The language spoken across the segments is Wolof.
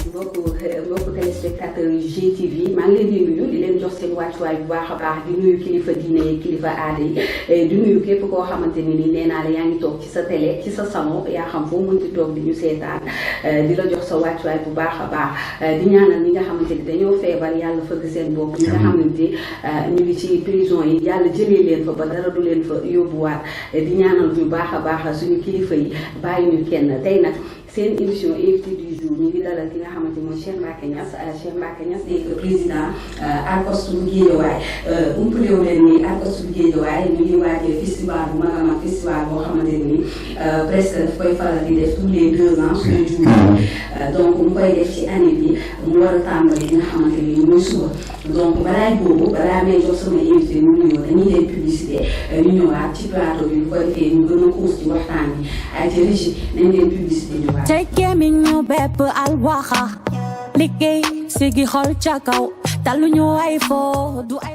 mbokku téléspectateurs yu GTV maa ngi leen di nuyu di leen jox seen wàccuwaay bu baax a baax di nuyu kilifa diine yi kilifa aada yi di nuyu képp koo xamante ni nii nee naa la yaa ngi toog ci sa télé ci sa salon yaa xam foo mënti toog di ñu seetaan di la jox sa wàccuwaay bu baax a baax di ñaanal ñi nga xamante ni dañoo feebar yàlla fëgg seen bopp ñi nga xamante ñu ngi ci prison yi yàlla jëlee leen fa ba dara du leen fa yóbbuwaat di ñaanal bu baax a baax suñu kilifa yi bàyyi ñu kenn tey nag seen émission invité du jour ñu ngi dalal ki nga xamante mooy Cheikh Mbacké Niass Cheikh Mbacké Niass di président ARCOS bu Guédiawaye umpalewu leen ni ARCOS bu Guédiawaye ñu ngi waajee festival bu mag a mag festival boo xamante ni presque daf koy faral di def tous les 2 ans suñu jour donc mu koy def ci année bi mu war a tàmbali li nga xamante ni mooy suba donc balaay boobu balaa may jox sama invité mu nuyoo dañuy leen publicité ñu ñëwaat ci plateau bi bu ko defee ñu gën a xuus ci waxtaan bi ay ci régie nañ leen publicité ñu waat tey gémmiñ ñu bépp al waxa liggéey sigi xol ca kaw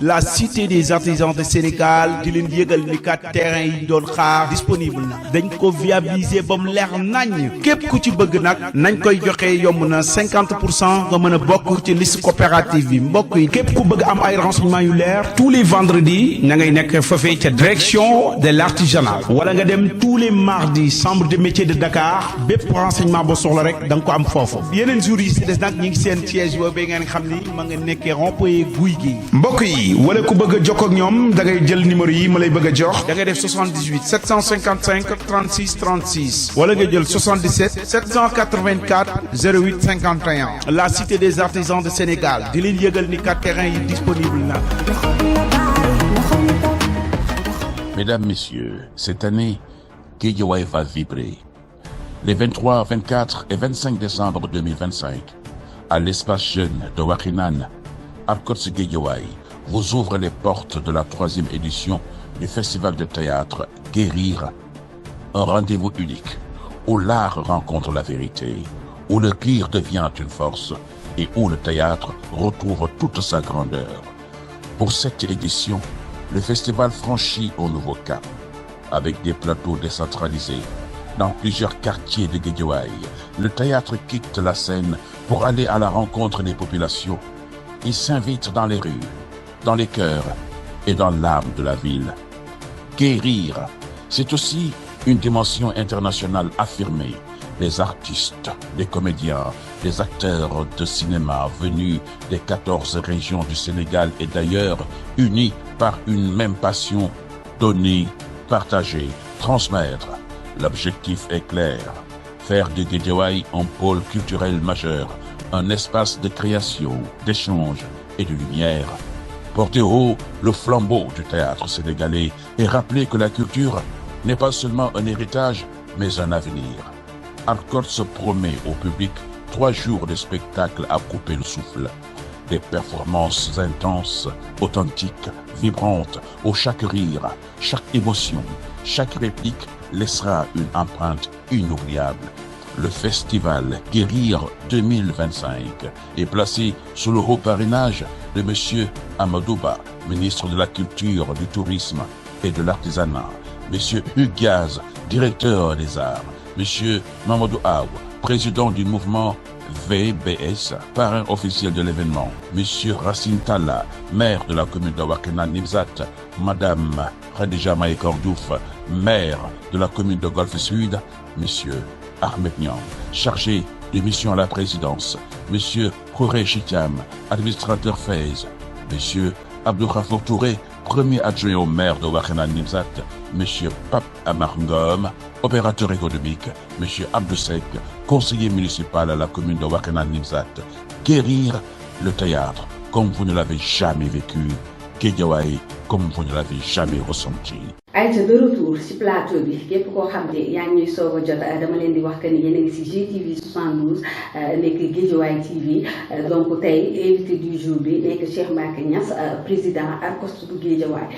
La Cité des artisans de Sénégal di leen yëgal ni kat terrain yi doon xaar disponible na dañ ko viabiliser ba mu leer nañ képp ku ci bëgg nag nañ koy joxe yomb na 50% nga mën a bokk ci liste coopérative bi mbokk yi képp ku bëgg am ay renseignements yu leer tous les vendredis na ngay nekk foofee ca direction de l'artisanat wala nga dem tous les mardis chambre de métier de Dakar bépp renseignement boo soxla rek da nga ko am foofu yeneen jours yi si des nag ñi ngi seen siège boobu ngeen xam ni ma nga nekkee rond-point Guy gi mbokk yi wala ku bëgg a jokkoo ak ñoom da ngay jël numéro yi ma lay bëgg a jox da ngay def 78 755 36 36 wala nga jël 77 784 08 51 la Cité des artisans de Sénégal di leen yëgal ni kat terrain yi disponible na. Mesdames, Messieurs, cette année, Guédiawaye va vibrer. Les 23, 24 et 25 décembre 2025, à l'espace jeune de Wakhinane, ARCOS Guédiawaye vous ouvre les portes de la 3e édition du festival de théâtre Guérir, un rendez-vous unique où l'art rencontre la vérité, où le rire devient une force et où le théâtre retrouve toute sa grandeur. Pour cette édition, le festival franchit un nouveau cap, avec des plateaux décentralisés. Dans plusieurs quartiers de Guédiawaye, le théâtre quitte la scène pour aller à la rencontre des populations. Il s'invite dans les rues, dans les cœurs et dans l'âme de la ville. Guérir, c'est aussi une dimension internationale affirmée. Les artistes, les comédiens, les acteurs de cinéma venus des 14 régions du Sénégal et d'ailleurs, unis par une même passion, donner, partager, transmettre. L'objectif est clair, faire de Guédiawaye un pôle culturel majeur, un espace de création, d'échange et de lumière. Porter haut le flambeau du théâtre sénégalais et rappeler que la culture n'est pas seulement un héritage, mais un avenir. ARCOS se promet au public 3 jours de spectacle à couper le souffle. Des performances intenses, authentiques, vibrantes, où chaque rire, chaque émotion, chaque réplique laissera une empreinte inoubliable. Le festival Guérir 2025 est placé sous le haut parrainage de M. Amadouba, ministre de la Culture, du Tourisme et de l'Artisanat, M. Hugues Diaz, directeur des Arts, M. Mamadou Aw, président du mouvement VBS, parrain officiel de l'événement, M. Racine Talla, maire de la commune de Wakhinane Nimzatt, Mme Khadija Mahécor-Diouf, maire de la commune de Golfe Sud, M. Ahmed Niang, chargé de mission à la présidence, M. Kouré Chitiam, administrateur FAISE, M. Abdou Khafour Touré, premier adjoint au maire de Wakhinane Nimzatt, M. Pape Amar Ngom, opérateur économique, M. Abdou Sek, conseiller municipal à la commune de Wakhinane Nimzatt. Guérir le théâtre comme vous ne l'avez jamais vécu, Guédiawaye comme vous ne l'avez jamais ressenti. ayca de retour ci plateau bi képp koo xam ne yaa ngi ñuy soog a jot dama leen di wax que ni yéen a ngi ci GTV 72 nekk Guédiawaye TV donc tey invité du jour bi nekk Cheikh Mbacké Niass président ARCOS bu Guédiawaye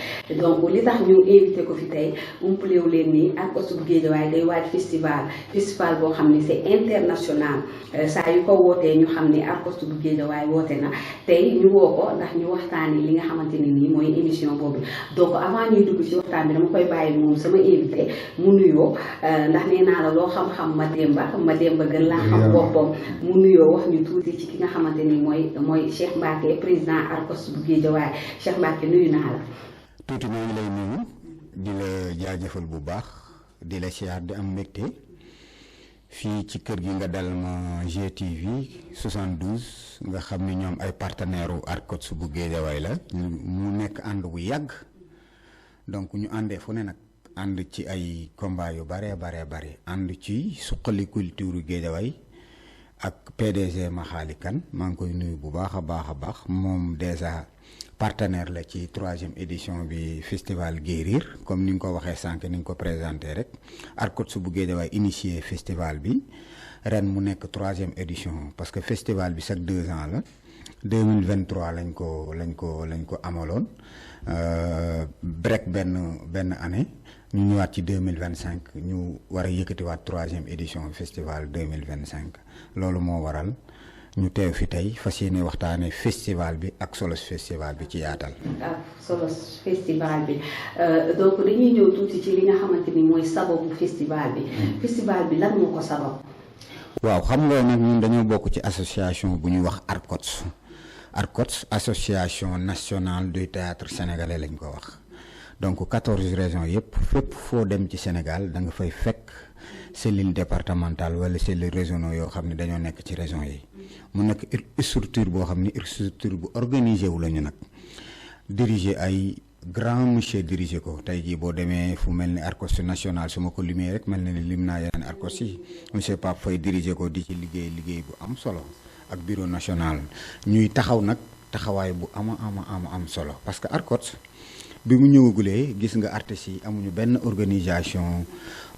donc li tax ñu invité ko fi tey umpalewu leen ni ARCOS bu Guédiawaye day waaj festival boo xam ne c'est international saa yu ko wootee ñu xam ne ARCOS bu Guédiawaye woote na tey ñu woo ko ndax ñu waxtaanee li nga xamante ne nii mooy émission boobu donc avant ñuy dugg ci waxtaan bi dama koy bàyyi moom sama invité mu nuyoo ndax nee naa la loo xam-xam Mademba gën laa xam boppam mu nuyoo wax ñu tuuti ci ki nga xamante ni mooy Cheikh Mbacké président ARCOS bu Guédiawaye Cheikh Mbacké nuyu naa la. tuuti maa ngi lay nuyu di la jaajëfal bu baax di la siyaar di am mbégte fii ci kër gi nga dal ma GTV 72 nga xam ni ñoom ay partenaire u ARCOS bu Guédiawaye la mu nekk ànd bu yàgg donc ñu àndee fu ne nag ànd ci ay combat yu bare ànd ci suqali culture Guédiawaye ak PDG Maxaali Kan maa ngi koy nuyu bu baax a baax moom déjà partenaire la ci 3e édition bi festival Guérir comme ni nga ko waxee sànq ni nga ko présenté rek ARCOS bu Guédiawaye initié festival bi ren mu nekk 3e édition parce que festival bi chaque 2 ans la 2023 lañ ko amaloon break benn année ñu ñëwaat ci 2025 ñu war a yëkkatiwaat 3e édition festival 2025 loolu moo waral ñu teew fi tey fas yéene waxtaane festival bi ak solos festival bi ci yaatal. ak solos festival bi donc dañuy ñëw tuuti ci li nga xamante ni mooy sababu festival bi. festival bi lan moo ko sabab. waaw xam nga nag ñun dañoo bokk ci association bu ñuy wax ARCOS association nationale du théâtre sénégalais lañ ko wax donc 14 régions yëpp fépp foo dem ci Sénégal da nga fay fekk cellule départementale wala cellule régionaux yoo xam ne dañoo nekk ci région yi. mu nekk structure boo xam ne structure bu organisé wu la ñu nag diriger ay grand monsieur diriger ko tey jii boo demee fu mel ni ARCOS national su ma ko limee rek mel na ni lim naa yeneen ARCOS yi monsieur Pape Faye diriger ko di ci liggéey bu am solo ak bureau national ñuy taxaw nag taxawaay bu am solo parce que ARCOS bi mu ñëwagulee gis nga artistes yi amuñu benn organisation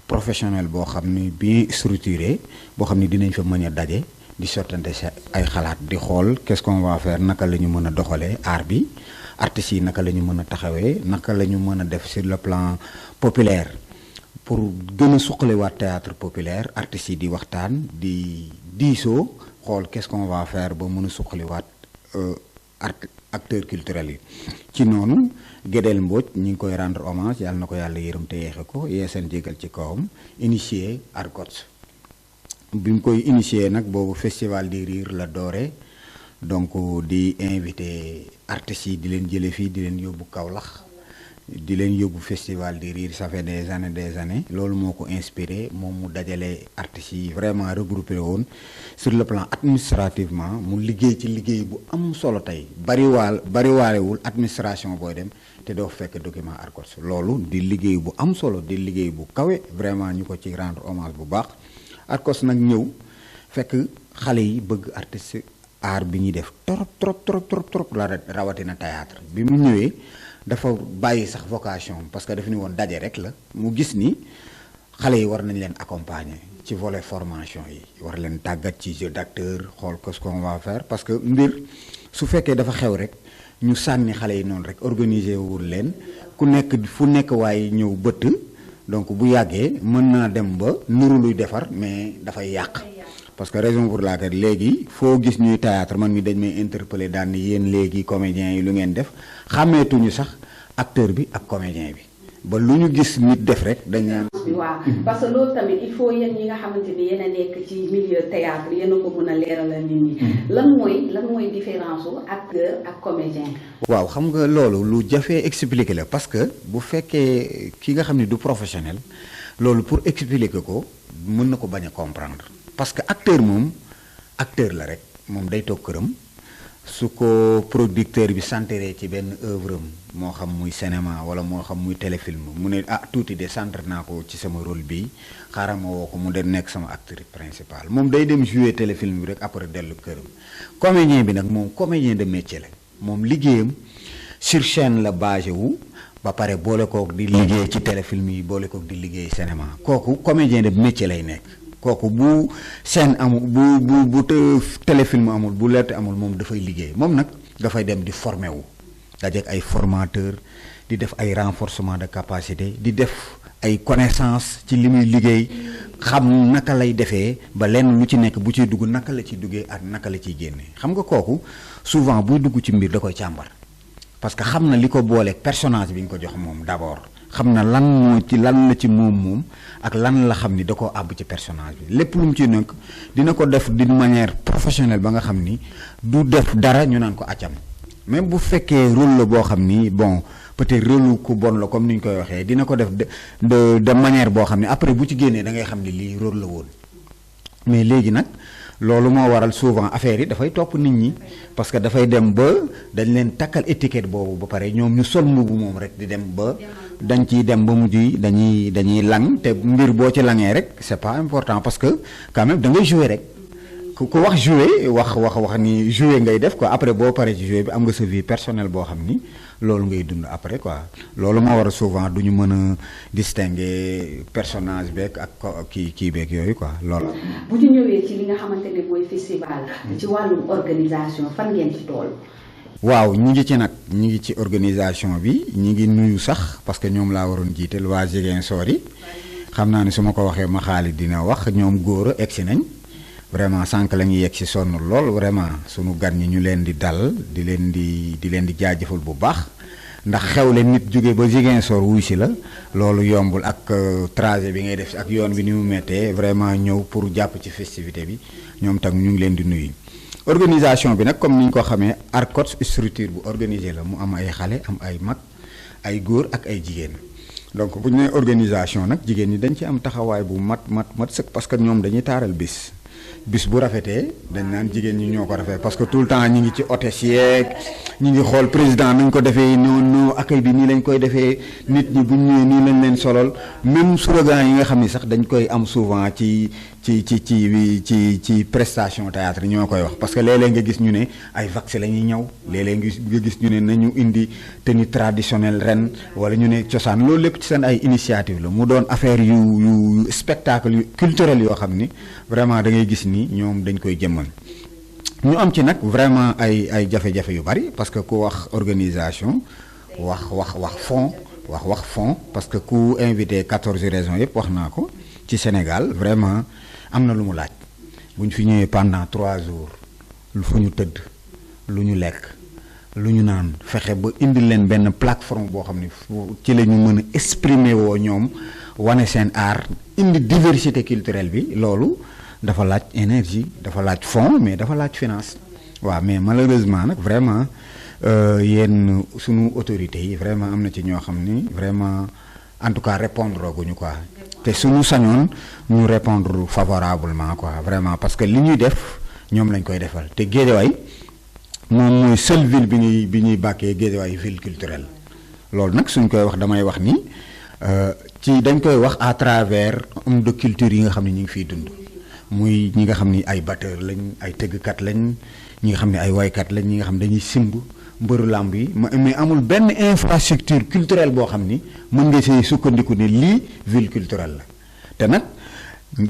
professionnelle boo xam ni bien structurée boo xam ni dinañ fa mën a daje di sottante sa ay xalaat di xool qu'est-ce qu'on va faire naka la ñu mën a doxalee art bi artistes yi naka la ñu mën a taxawee naka la ñu mën a def sur le plan populaire pour gën a suqaliwaat théâtre populaire artistes yi di waxtaan di diisoo xool qu'est-ce qu'on va faire ba mën a suqaliwaat acteurs culturels yi ci noonu Gédel Mbodj ñi ngi koy rendre hommage yàlla na ko yàlla yërëm te yeexe ko yeeseen jégal ci kawam initié ARCOS bi mu koy initié nag boobu festival di Rire la doore donc di invité artistes yi di leen jële fii di leen yóbbu Kaolack di leen yóbbu festival di Rire ça fait des années loolu moo ko inspiré moom mu dajale artistes yi vraiment regroupé woon sur le plan administrativement mu liggéey ci liggéey bu am solo tey bariwaalewul administration booy dem te doo fekk document ARCOS loolu di liggéey bu am solo di liggéey bu kawe vraiment ñu ko ci rendre hommage bu baax ARCOS nag ñëw fekk xale yi bëgg artiste art bi ñuy def trop rawatina théâtre bi mu ñëwee dafa bàyyi sax vocation parce que dafa ni woon daje rek la mu gis ni xale yi war nañ leen accompagner ci volet formation yi war leen tàggat ci jeu d'acteur xool qu'est-ce qu'on va faire parce que mbir su fekkee dafa xew rek ñu sànni xale yi noonu rek organiser wul leen ku nekk fu nekk waaye ñëw bëtt donc bu yàggee mën naa dem ba nuru luy defar mais dafay yàq parce que raison pour laquelle léegi foo gis ñuy théâtre man mi dañ may interpeller daan ni yéen léegi comédiens yi lu ngeen def xàmmeetuñu sax acteur bi ak comédien bi ba lu ñu gis nit def rek dañ naan waaw parce que loolu tamit il faut yéen ñi nga xamante ni yéen a nekk ci milieu théâtre yéen a ko mën a leeralal nit ñi lan mooy différence u acteur ak comédien. waaw xam nga loolu lu jafee expliquer la parce que bu fekkee ki nga xam ne du professionnel loolu pour expliquer ko mën na ko bañ a comprendre parce que acteur moom acteur la rek moom day toog këram su ko producteur bi centré ci benn œuvre am moo xam muy cinéma wala moo xam muy téléfilm mu ne tuuti de centre naa ko ci sama rôle bi xaaral ma woo ko mu dem nekk sama acteur principal moom day dem jouer téléfilm bi rek après dellu këram. comédien bi nag moom comédien de métier la moom liggéeyam sur scène la basé wu ba pare boole kook di liggéey ci téléfilm yi boole kook di liggéey cinéma kooku comédien de métier lay nekk. kooku bu scène amul bu téléfilm amul bu lett amul moom dafay liggéey moom nag dafay dem di formé wu dajeek ay formateur di def ay renforcement de capacité di def ay connaissance ci li muy liggéey xam naka lay defee ba lenn lu ci nekk bu ciy dugg naka la ciy duggee ak naka la ciy génnee xam nga kooku souvent buy dugg ci mbir da koy càmbar parce que xam na li ko booleeg personnage bi ñu ko jox moom d'abord xam na lan moo ci lan la ci moom ak lan la xam ni da koo àbb ci personnage bi lépp lu mu ci nekk dina ko def d'une manière professionnelle ba nga xam ni du def dara ñu naan ko accam même bu fekkee rôle la boo xam ni bon peut-être rôle ku bon la comme ni ñu koy waxee dina ko def de manière boo xam ne après bu ci génnee da ngay xam ni lii rôle la woon mais léegi nag loolu moo waral souvent affaire yi dafay topp nit ñi parce que dafay dem ba dañ leen takkal étiquette boobu ba pare ñoom ñu sol mbubu moom rek di dem ba dañ ciy dem ba mujj dañuy lang te mbir boo ci langee rek c'est pas important parce que quand même da ngay jouer rek ku wax jouer wax ni jouer ngay def quoi après boo paree ci jouer bi am nga sa vie personnelle boo xam ni loolu ngay dund après quoi loolu moo war a souvent du ñu mën a distinguer personnage beeg ak kii beeg yooyu quoi loolu. bu ñu ñëwee ci li nga xamante ne mooy festival ci wàllum organisation fan ngeen ci tool. waaw ñi ngi ci nag ñi ngi ci organisation bi ñi ngi nuyu sax parce que ñoom laa waroon jiital waa Ziguinchor yi xam naa ne su ma ko waxee ma xaalis dina wax ñoom góor a egsi nañ. vraiment sànq la ñuy yegg si sonn lool vraiment sunu gan ñi ñu leen di dal di leen di jaajëfal bu baax ndax xewle nit jóge ba Ziguinchor wuy si la loolu yombul ak trajet bi ngay def ak yoon bi ni mu méttee vraiment ñëw pour jàpp ci festivité bi ñoom tam ñu ngi leen di nuyu. organisation bi nag comme ni ñu ko xamee ARCOT structure bu organisé la mu am ay xale am ay mag ay góor ak ay jigéen donc bu ñu nee organisation nag jigéen ñi dañ ci am taxawaay bu mat sëkk parce que ñoom dañuy taaral bis bu rafetee dañ naan jigéen ñi ñoo ko rafet parce que tout le temps ñi ngi ci hôtesse yeeg ñi ngi xool président nañ ko defee non accueil bi nii lañ koy defee nit ñi bu ñëwee nii lañ leen solol même slogan yi nga xam ni sax dañ koy am souvent ci prestation théâtre ñoo koy wax parce que léeg-léeg nga gis ñu ne ay vax la ñuy ñëw léeg-léeg nga gis ñu ne nañu indi tenue traditionnelle ren wala ñu ne cosaan loolu lépp ci seen ay initiative la mu doon affaire yu spectacle yu culturel yoo xam ni vraiment da ngay gis ni ñoom dañ koy jëmmal ñu am ci nag vraiment ay jafe-jafe yu bari parce que ku wax organisation wax fond parce que ku invité 14 régions yëpp wax naa ko ci Sénégal vraiment am na lu mu laaj bu ñu fi ñëwee pendant 3 jours fu ñu tëdd lu ñu lekk lu ñu naan fexe ba indi leen benn plateforme boo xam ne ci la ñu mën a exprimer woo ñoom wane seen art indi diversité culturelle bi loolu dafa laaj énergie dafa laaj fonds mais dafa laaj finance waaw mais malheureusement nag vraiment yéen sunu autorités yi vraiment am na ci ñoo xam ni vraiment en tout cas répondre guñu quoi te suñu sañoon ñu répondre favorablement quoi vraiment parce que li ñuy def ñoom lañ koy defal te Guédiawaye moom mooy seule ville bi ñuy bàkkee Guédiawaye ville culturelle loolu nag suñ koy wax damay wax ni ci dañ koy wax à travers homme de culture yi nga xam ne ñu ngi fiy dund muy ñi nga xam ni ay batteur lañ ay tëggkat lañ ñi nga xam ne ay waykat lañ ñi nga xam ne dañuy simb mbëru làmb yi mais amul benn infrastructure culturelle boo xam ni mën nga see sukkandiku ni lii ville culturelle la te nag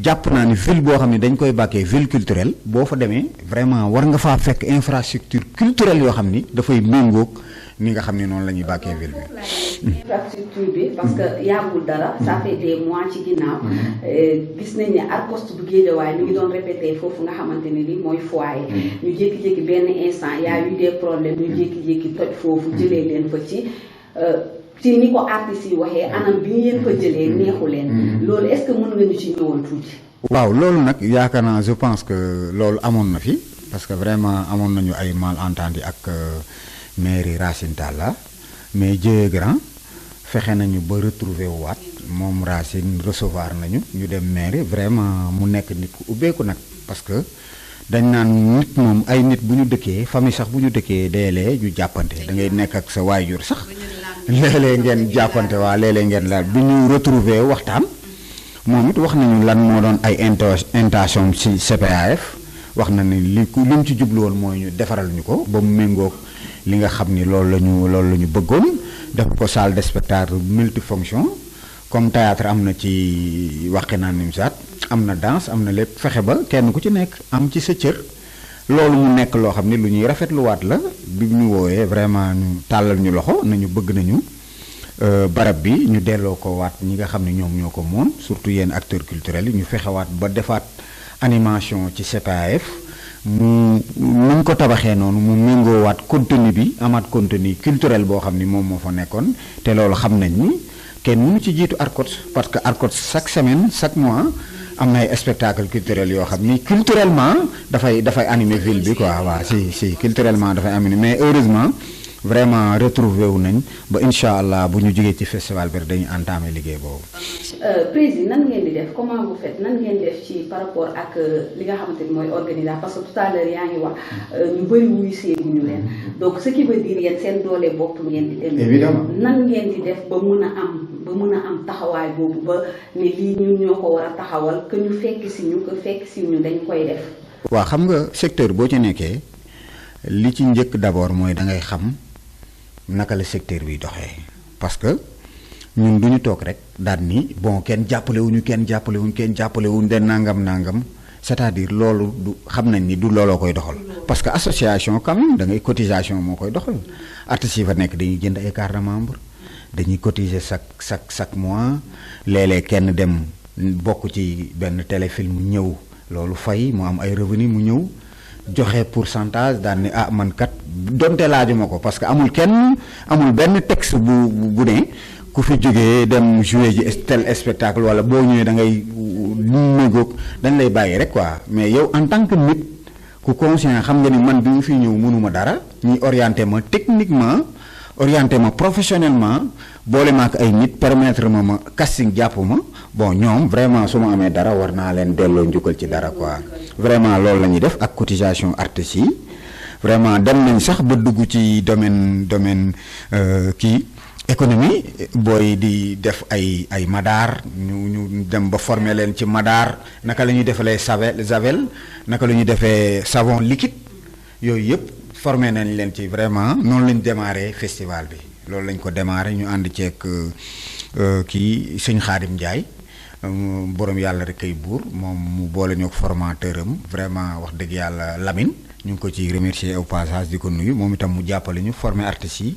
jàpp naa ni ville boo xam ne dañ koy bàkkee ville culturelle boo fa demee vraiment war nga faa fekk infrastructure culturelle yoo xam ni dafay méngoog ni nga xam ne noonu la ñuy bàkkee ville bi. infrastructure bi parce que yàggul dara. ça fait des mois ci ginnaaw. gis nañ ne ARCOT bu Guédiawaye mi ngi doon répété foofu nga xamante ne ni mooy foyer. ñu jékki-jékki benn instant y a eu des problèmes ñu jékki-jékki toj foofu jëlee leen fa ci ni ko artistes yi waxee anam bi ngeen fa jëlee neexu leen. loolu est-ce que mën nga ñu ci ñëwal tuuti. waaw loolu nag yaakaar naa je pense que loolu amoon na fi parce que vraiment amoon nañu ay malentendu ak. mairie Racine Talla mais Dieu grand fexe nañu ba retrouver waat moom Racine recevoir nañu ñu dem mairie vraiment mu nekk nit ku ubbeeku nag parce que dañ naan nit moom ay nit bu ñu dëkkee famille sax bu ñu dëkkee léeg-léeg ñu jàppante da ngay nekk ak sa waajur sax léeg-léeg ngeen jàppante waa léeg-léeg ngeen laal bi ñu retrouver waxtaan moom it wax nañu lan moo doon ay intention ci CPAF wax na ni li mu ci jublu woon mooy ñu defaral ñu ko ba mu méngoog li nga xam ni loolu la ñu bëggoon def ko salle de spectacle multifonction comme théâtre am na ci Wakhinane Nimzatt am na danse am na lépp fexe ba kenn ku ci nekk am ci sa cër loolu mu nekk loo xam ni lu ñuy rafetluwaat la bi ñu woowee vraiment ñu tàllal ñu loxo nañu bëgg nañu barab bi ñu delloo ko waat ñi nga xam ne ñoom ñoo ko moom surtout yéen acteurs culturels yi ñu fexewaat ba defaat animation ci CPAF mu ñu ko tabaxee noonu mu méngoowaat contenu bi amaat contenu culturel boo xam ni moom moo fa nekkoon te loolu xam nañ ni kenn mënu ci jiitu ARCOS parce que ARCOS chaque semaine chaque mois am na ay spectacle culturel yoo xam ni culturellement dafay animer ville bi quoi waaw si culturellement dafay animer mais heureusement vraiment retrouvé wu nañ ba incha allah bu ñu jógee ci festival bi dañuy entamer liggéey boobu. président nan ngeen di def comment vous faites nan ngeen def ci par rapport ak li nga xamante ni mooy organisation parce que tout à l'heure yaa ngi wax ñu bëri wuyu seeguñu leen donc ce qui veut dire yéen seen doole bopp ngeen di dem. évidemment nan ngeen di def ba mën a am taxawaay boobu ba ne lii ñun ñoo ko war a taxawal que ñu fekk si ñu dañ koy def. waaw xam nga secteur boo ci nekkee li ci njëkk d'abord mooy da ngay xam. naka la secteur bi doxee parce que ñun du ñu toog rek daal ni bon kenn jàppalewuñu den nangam c'est-à-dire loolu du xam nañ ni du looloo koy doxal parce que association quand même da ngay cotisation moo koy doxal artistes yi fa nekk dañuy jënd ay carte de membre dañuy cotiser chaque mois léeg-léeg kenn dem bokk ci benn téléfilm ñëw loolu fay mu am ay revenu mu ñëw joxe pourcentage daan ni man kat donte laajuma ko parce que amul benn texte bu ne ku fi jógee dem jouer ji tel spectacle wala boo ñëwee da ngay négoog dañ lay bàyyi rek quoi mais yow en tant que nit ku conscient xam nga ni man bi mu fi ñëw mënuma dara ñi orienté ma techniquement orienté ma professionnellement boole ma ak ay nit permettre ma casting jàpp ma bon ñoom vraiment su ma amee dara war naa leen delloo njukkal ci dara quoi vraiment loolu la ñuy def ak cotisation artistes yi vraiment dem nañ sax ba dugg ci domaine kii économie booy di def ay madaar ñu dem ba former leen ci madaar naka la ñuy defalee javel naka la ñuy defee savon liquide yooyu yëpp formé nañ leen ci vraiment noonu lañ démarré festival bi loolu lañ ko démarré ñu ànd ceeg kii sëñ Xaadim Ndiaye borom yàlla rek kay buur moom mu boole ñoo formateur am vraiment wax dëgg yàlla Lamine ñu ngi ko ci remercier au passage di ko nuyu moom itam mu jàppale ñu former artistes yi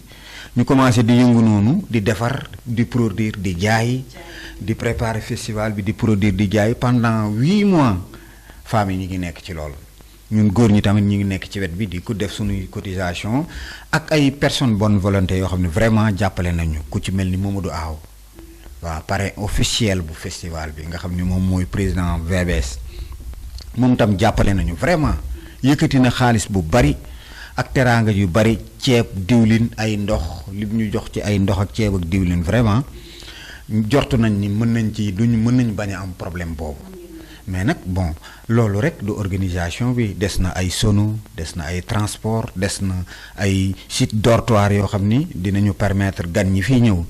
ñu commencé di yëngu noonu di defar di produire di jaay di préparer festival bi di produire di jaay pendant 8 mois femmes yi ñu ngi nekk ci loolu ñun góor ñi tamit ñu ngi nekk ci wet bi di ko def suñuy cotisation ak ay personnes bonne volonté yoo xam ne vraiment jàppale nañu ku ci mel ni Mamadou Aw waaw parrain officiel bu festival bi nga xam ne moom mooy président VBS moom tam jàppale nañu vraiment yëkkati na xaalis bu bari ak teraanga yu bari ceeb diwlin ay ndox li ñu jox ci ay ndox ak ceeb ak diwlin vraiment jortu nañ ni mën nañ bañ a am problème boobu mais nag bon loolu rek du organisation bi des na ay sono des na ay transport des na ay site dortoir yoo xam ni dinañu permettre gan ñi fii ñëw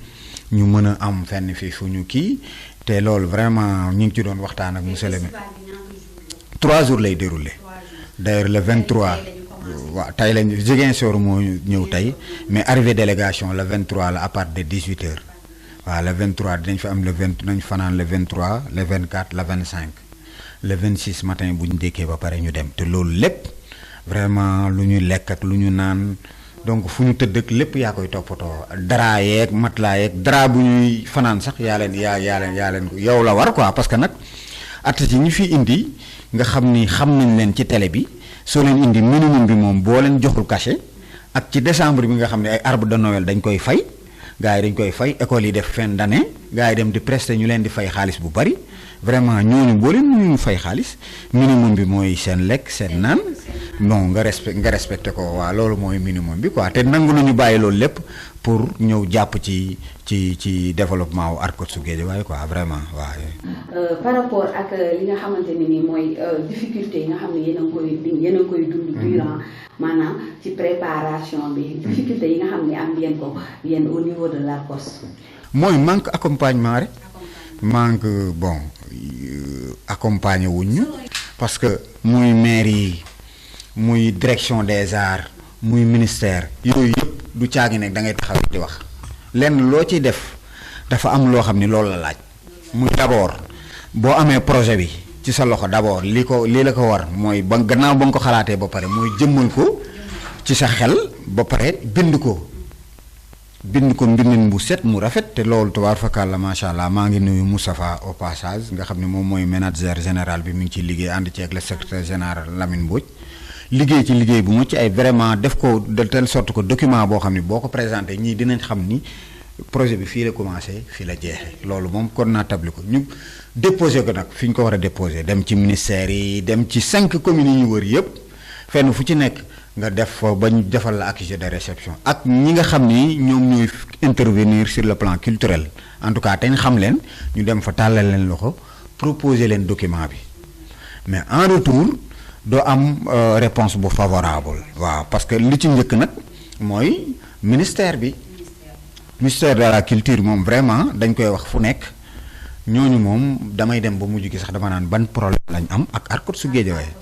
ñu mën a am fenn fii fu ñu kii te loolu vraiment ñu ngi ci doon waxtaan ak monsieur le maire 3 jours lay déroulé d'ailleurs le 23 waaw tey lañ Ziguinchor moo ñëw tey mais arrivé délégation le 23 la à partir de 18h waaw le 23 dinañ fa am dinañ fanaan le 23 le 24 le 25 le 26 matin bu ñu dékkee ba pare ñu dem te loolu lépp vraiment lu ñu lekk ak lu ñu naan donc fu ñu tëdd ak lépp yaa koy toppatoo dara yeeg matelas yeeg dara bu ñuy fanaan sax yaa leen yow la war quoi parce que nag artistes yi ñu fi indi nga xam ni xam nañ leen ci télé bi soo leen indi minimum bi moom boo leen joxul cachet ak ci décembre bi nga xam ne ay arbre de Noël dañ koy fay gars yi dañ koy fay école yi def fin d'année gars yi dem di prester ñu leen di fay xaalis bu bari vraiment ñooñu boo leen ñu fay xaalis minimum bi mooy seen lekk seen naan non nga respecté ko waaw loolu mooy minimum bi quoi te nangu nañu bàyyi loolu lépp pour ñëw jàpp ci développement wu ARCOS su Guédiawaye quoi vraiment waaw. par rapport ak li nga xamante ne nii mooy difficulté yi nga xam ne yéen a koy dund durant maanaam ci préparation bi difficulté yi nga xam ne am ngeen ko yéen au niveau de l'ARCOS. mooy manque accompagnement rek manque bon accompagner wuñ ñu parce que muy maire yi muy direction des arts muy ministère yooyu yëpp du caagi nekk da ngay taxaw di wax lenn loo ciy def dafa am loo xam ni loolu la laaj muy d'abord boo amee projet bi ci sa loxo d'abord lii la ko war mooy ba gannaaw ba nga ko xalaatee ba pare mooy jëmmal ko ci sa xel ba pare bind ko mbindin bu set mu rafet te loolu tubaar fakal la macha allah maa ngi nuyu Moustapha au passage nga xam ne moom mooy manager général bi mi ngi ciy liggéey ànd ci ak le secrétaire général Lamine Mbodj liggéey ci liggéey bu mucc ay vraiment def ko de telle sorte que document boo xam ne boo ko présenté ñii dinañ xam ni projet bi fii la commencé fii la jeexee loolu moom kon naa tabli ko ñu déposé ko nag fi ñu ko war a déposé dem ci ministères yi dem ci 5 communes yi ñu wër yëpp fenn fu ci nekk nga def fa ba ñu defal la accusé de réception ak ñi nga xam ni ñoom ñooy intervenir sur le plan culturel en tout cas te ñu xam leen ñu dem fa tàllal leen loxo proposer leen document bi mais en retour doo am réponse bu favorable waaw parce que li ci njëkk nag mooy ministère bi ministère de la culture moom vraiment dañ koy wax fu nekk ñooñu moom damay dem ba mujj gi sax dama naan ban problème lañ am ak ARCOT su Guédiawaye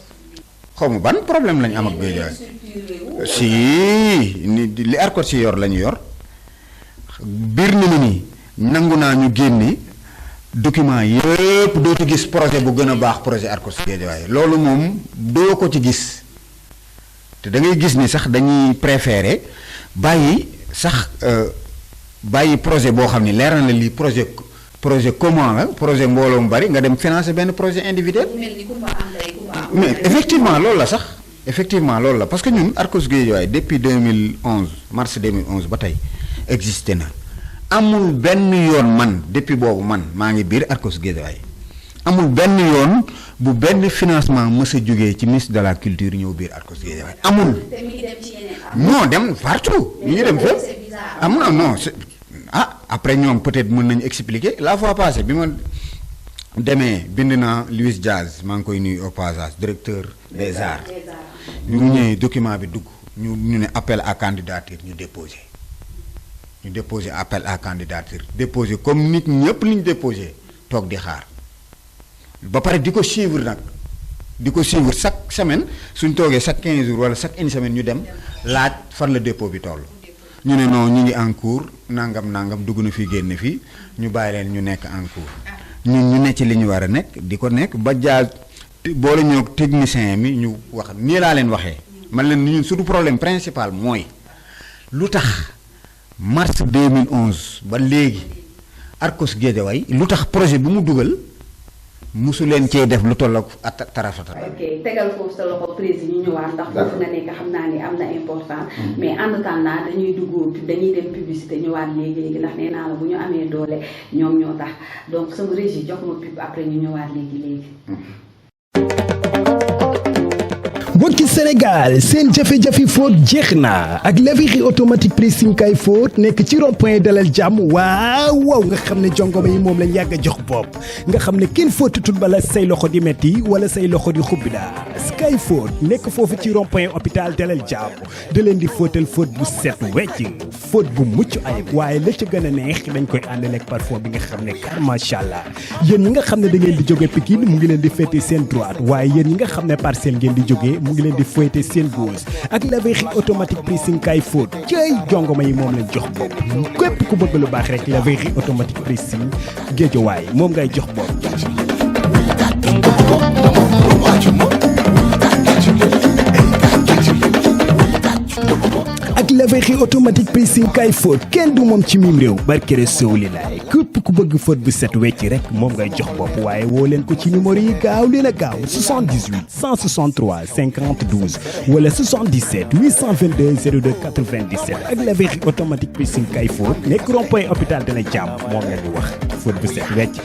xaw ma ban problème lañ am ak Guédiawaye si li ARCOT si yor la ñu yor biir ni ma nii nangu naa ñu génne document yëpp doo ci gis projet bu gën a baax projet ARCOT si Guédiawaye loolu moom doo ko ci gis te da ngay gis ni sax dañuy préférer bàyyi sax bàyyi projet boo xam ni leer na la lii projet commun la projet mbooloo mu bari nga dem financer benn projet individuel. mais effectivement loolu la sax effectivement loolu la parce que ñun ARCOT Guédiawaye depuis 2011 mars 2011 ba tey existé na amul benn yoon man depuis boobu man maa ngi biir ARCOT Guédiawaye amul benn yoon bu benn financement mës a jógee ci ministre de la culture ñëw biir ARCOT Guédiawaye amul. non dem partout ñu ngi dem fépp am na non après ñoom peut-être mën nañu expliquer la fois passée bi ma demee bind naa Louis Diaz maa ngi koy nuyu au passage directeur des arts ñu ñëwee document bi dugg ñu ne appel à candidature ñu déposé appel à candidature déposé comme nit ñëpp li ñu déposé toog di xaar ba pare di ko suivre nag di ko suivre chaque semaine suñ toogee chaque 15 jours wala chaque une semaine ñu dem laaj fan la dépôt bi toll ñu ne non ñu ngi en cours nangam dugg na fii génn fii ñu bàyyi leen ñu nekk en cours ñun ñu nekk ci li ñu war a nekk di ko nekk ba jaal boole ñoo technicien mi ñu wax nii laa leen waxee man leen ñun surtout problème principal mooy lu tax mars 2011 ba léegi ARCOT Guédiawaye lu tax projet bi mu dugal musu leen cee def lu toll ak tarafata. ok tegal foofu sa loxo président ñu ñëwaat ndax foofu nga nekk xam naa ni am na important mais en attendant dañuy dem publicité ñëwaat léegi ndax nee naa la bu ñu amee doole ñoom ñoo tax donc sama régie jox ma pub après ñu ñëwaat léegi. mbokki Sénégal seen jafe-jafe fóot jeex na ak laverie automatique pressing kay fóot nekk ci rond-point Dalal Jàmm waaw nga xam ne jongoma yi moom lañ yàgg a jox bopp nga xam ne kenn fóotatul bala say loxo di metti wala say loxo di xubbi daa Sky Fóot nekk foofu ci rond-point hôpital Dalal Jàmm da leen di fóotal fóot bu set wecc fóot bu mucc ayib waaye la ca gën a neex dañ koy àndale ak parfum bi nga xam ne car macha allah yéen ñi nga xam ne da ngeen di jóge Pikine mu ngi leen di féete seen droite waaye yéen ñi nga xam ne Parcelles ngeen di jógee mu ngi leen di fouetter seen gauche ak laverie automatique pressing kay fóot cay jongoma yi moom lañ jox bopp képp ku bëgg lu baax rek laverie automatique pressing Guédiawaye moom ngay jox bopp. ak laverie automatique pressing kay fóot kenn du moom ci mim réew barkere sowli laay képp ku bëgg fóot bu set wecc rek moom ngay jox bopp waaye woo leen ko ci numéro yi gaaw leen a gaaw 78 163 50 12 wala 77 822 02 97 ak laverie automatique pressing kay fóot nekk rond-point hôpital Dalal Jàmm moom la ñu wax fóot bu set wecc.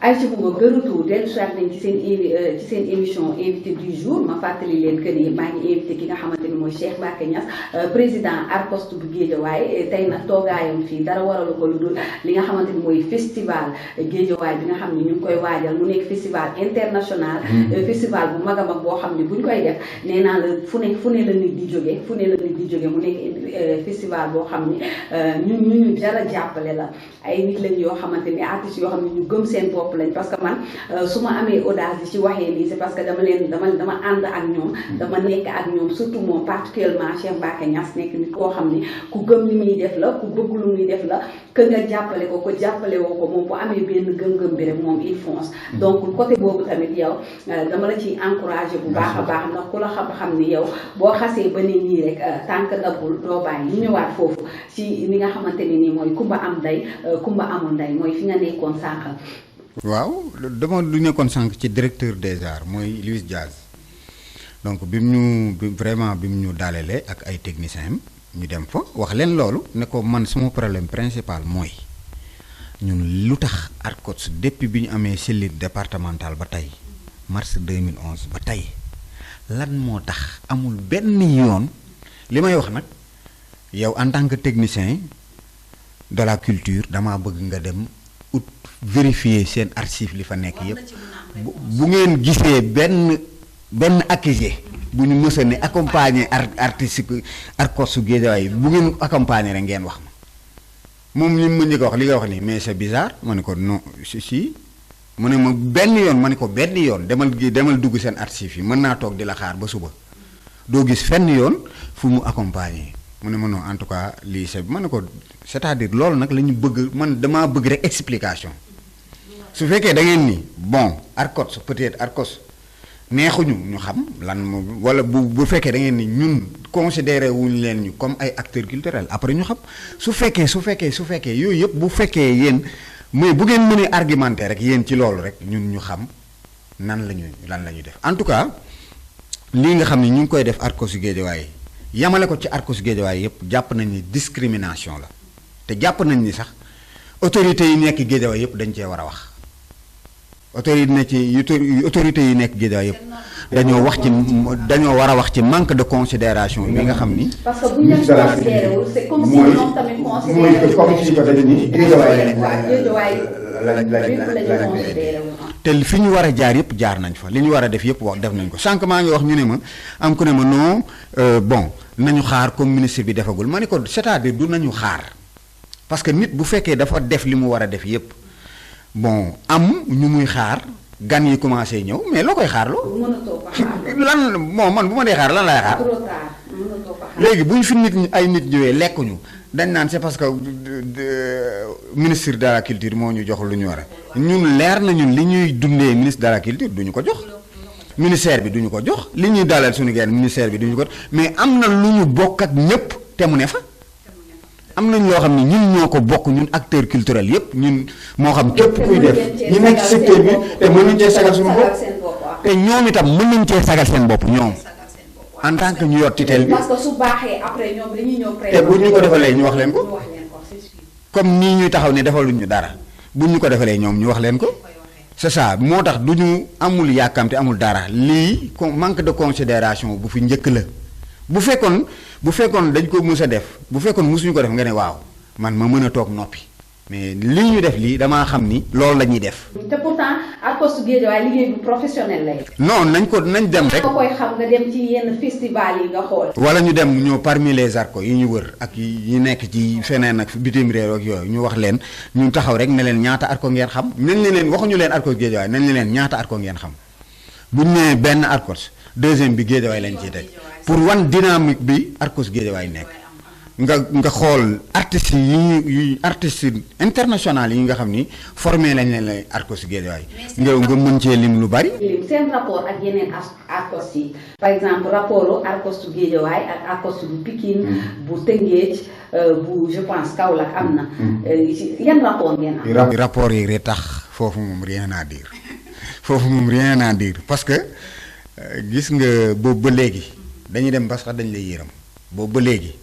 ay ci bu nga gërëtu dellu soit nañ ci seen émission invité du jour ma fàttali leen que ni maa ngi invité ki nga xamante ni mooy Cheikh Mbacké Niass président ARCOT bu Guédiawaye tey nag toogaayam fii dara waralu ko lu dul li nga xamante ni mooy festival Guédiawaye bi nga xam ne ñu ngi koy waajal mu nekk festival international festival bu mag a mag boo xam ne bu ñu koy def nee naa la fu ne la nit di jóge mu nekk festival boo xam ne ñu jara jàppale la ay nit lañ yoo xamante ni artistes yoo xam ne ñu gëm seen bopp lañ parce que man su ma amee audace di ci waxee lii c'est parce que dama ànd ak ñoom dama nekk ak ñoom surtout moom particulièrement Cheikh Mbacké Niass nekk nit koo xam ni ku gëm li muy def la ku bëgg lu muy def la que nga jàppale ko jàppale woo ko moom bu amee benn gëm-gëm bi rek moom il fonce donc côté boobu tamit yow dama la ciy encouragé bu baax a baax ndax ku la xam ni yow boo xasee ba ne nii rek tànk dabbul doo bàyyi ñu ñëwaat foofu ci ni nga xamante ni nii mooy kumba am ndey kumba amul ndey mooy fi nga nekkoon sànq. waaw dama lu nekkoon sànq ci directeur des arts mooy Louis Diaz donc bi mu ñu dalalee ak ay techniciens ñu dem fa wax leen loolu ne ko man sama problème principal mooy ñun lu tax ARCOS depuis bi ñu amee cellule départementale ba tey mars 2011 ba tey lan moo tax amul benn yoon li may wax nag yow en tant que technicien de la culture damaa bëgg nga dem ut vérifier seen archive li fa nekk yépp bu ngeen gisee benn accusé bu ñu mësa ne accompagner artiste ARCOS su Guédiawaye bu ngeen accompagner rek ngeen wax ma moom ñu mën ñu ko wax li nga wax nii mais c'est bizarre ma ne ko non si mu ne ma benn yoon ma ne ko benn yoon demal dugg seen archive yi mën naa toog di la xaar ba suba doo gis fenn yoon fu mu accompagner mu ne ma non en tout cas lii c'est ma ne ko c'est-à-dire loolu nag la ñu bëgg man damaa bëgg rek explication su fekkee da ngeen ni bon ARCOS peut-être ARCOS neexuñu ñu xam lan wala bu fekkee da ngeen ni ñun considéré wuñu leen ñu comme ay acteurs culturels après ñu xam su fekkee yooyu yëpp bu fekkee yéen mais bu ngeen mënee argumenter rek yéen ci loolu rek ñun ñu xam lan la ñuy def en tout cas lii nga xam ne ñu ngi koy def ARCOS Guédiawaye yamale ko ci ARCOS Guédiawaye yëpp jàpp nañ ni discrimination la te jàpp nañ ni sax autorités yi nekk Guédiawaye yëpp dañ cee war a wax autorités yi nekk Guédiawaye yëpp dañoo war a wax ci manque de considération bi nga xam ni. parce que bu ñu leen considéré wul c'est comme si ñoom tamit considéré comme si ko dañu ni Guédiawaye te fi ñu war a jaar yëpp jaar nañ fa li ñu war a def yëpp wax def nañ ko sànq maa ngi wax ñu ne ma am ku ne ma non bon nañu xaar comme ministre bi defagul ma ne ko c'est-à-dire du nañu xaar parce que nit bu fekkee dafa def li mu war a def yëpp bon am ñu muy xaar gan yi commencé ñëw mais loo koy xaar loo. lan bon man bu ma dee xaar lan lay xaar. léegi bu ñu fi ay nit ñëwee lekkuñu dañ naan c'est parce que ministre de la culture moo ñu jox lu ñu war a ñun leer na ñun li ñuy dundee ministre de la culture duñu ko jox ministère bi duñu ko jox li ñuy dalal suñu genn ministère bi duñu ko mais am na lu ñu bokk ak ñëpp te mu ne fa am nañ loo xam ne ñun ñoo ko bokk ñun acteur culturel yépp ñun moo xam képp kuy def ñu nekk ci secteur bi te mën nañ cee sagal suñu bopp te ñoom itam mën nañ cee sagal seen bopp ñoom en tant que ñu yor tutelle bi parce que su baaxee après ñoom dañuy ñëw te bu ñu ko defalee ñu wax leen ko comme nii ñuy taxaw ne defaluñ ñu dara bu ñu ko defalee ñoom ñu wax leen ko c'est ça moo tax du ñu amul yàkkamte amul dara lii manque de considération bu fi njëkk la bu fekkoon dañ ko mës a def bu fekkoon mësuñu ko def nga ne waaw man ma mën a toog noppi mais li ñu def lii damaa xam ni loolu la ñuy def. te pourtant ARCOS Guédiawaye liggéey bu professionnel lay. non nañ dem rek. nga koy xam nga dem ci yenn festival yi nga xool. wala ñu dem ñëw parmi les ARCOS yi ñu wër ak yi nekk ci feneen ak bitim réew ak yooyu ñu wax leen ñu taxaw rek ne leen ñaata ARCOS ngeen xam nañ leen waxuñu leen ARCOS Guédiawaye nañ leen ñaata ARCOS ngeen xam buñ nee benn ARCOS deuxième bi Guédiawaye lañ ciy teg pour wan dynamique bi ARCOS Guédiawaye nekk. nga xool artistes international yi nga xam ni formé lañ leen lay ARCOS Guédiawaye nga mën cee lim lu bari. seen rapport ak yeneen ARCOS yi par exemple rapport ARCOS Guédiawaye ak ARCOS bu Pikine bu Tëngéej bu je pense Kaolack am na yan rapport ngeen am. rapport yi rek tax foofu moom rien à dire parce que gis nga boobu ba léegi dañuy dem ba sax dañ lay yërëm boobu ba léegi.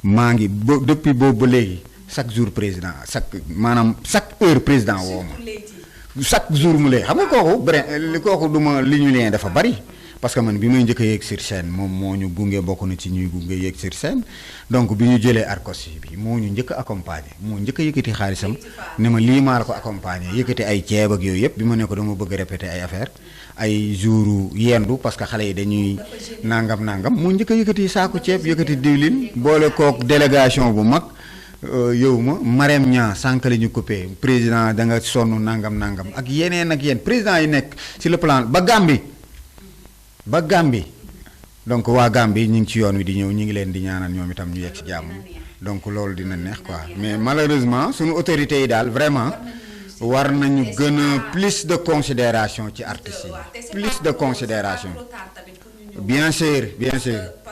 maa ngi depuis boobu ba léegi chaque jour président chaque heure président woo ma chaque jour mu lay xam nga kooku duma li ñu leen dafa bari parce que man bi may njëkk a yéeg sur scène moom moo ñu gunge bokk na ci ñuy gunge yéeg sur scène donc bi ñu jëlee ARCOS bi moo ñu njëkk a accompagner moo njëkk a yëkkati xaalisam ne ma lii maa la ko accompagner yëkkati ay ceeb ak yooyu yëpp bi ma ne ko dama bëgg a répéter ay affaire ay jouru yendu parce que xale yi dañuy nangam moo njëkk a yëkkati saako ceeb yëkkati diwlin boole kook délégation bu mag yow ma Marème Niang sànq la ñu coupé président da nga sonn nangam ak yeneen président yi nekk sur le plan ba Gambie donc waa Gambie ñu ngi ci yoon wi di ñëw ñu ngi leen di ñaanal ñoom itam ñu yegg ci jàmm donc loolu dina neex quoi mais malheureusement suñu autorités yi daal vraiment war nañu gën a plus de considération ci artistes yi plus de considération bien sûr parce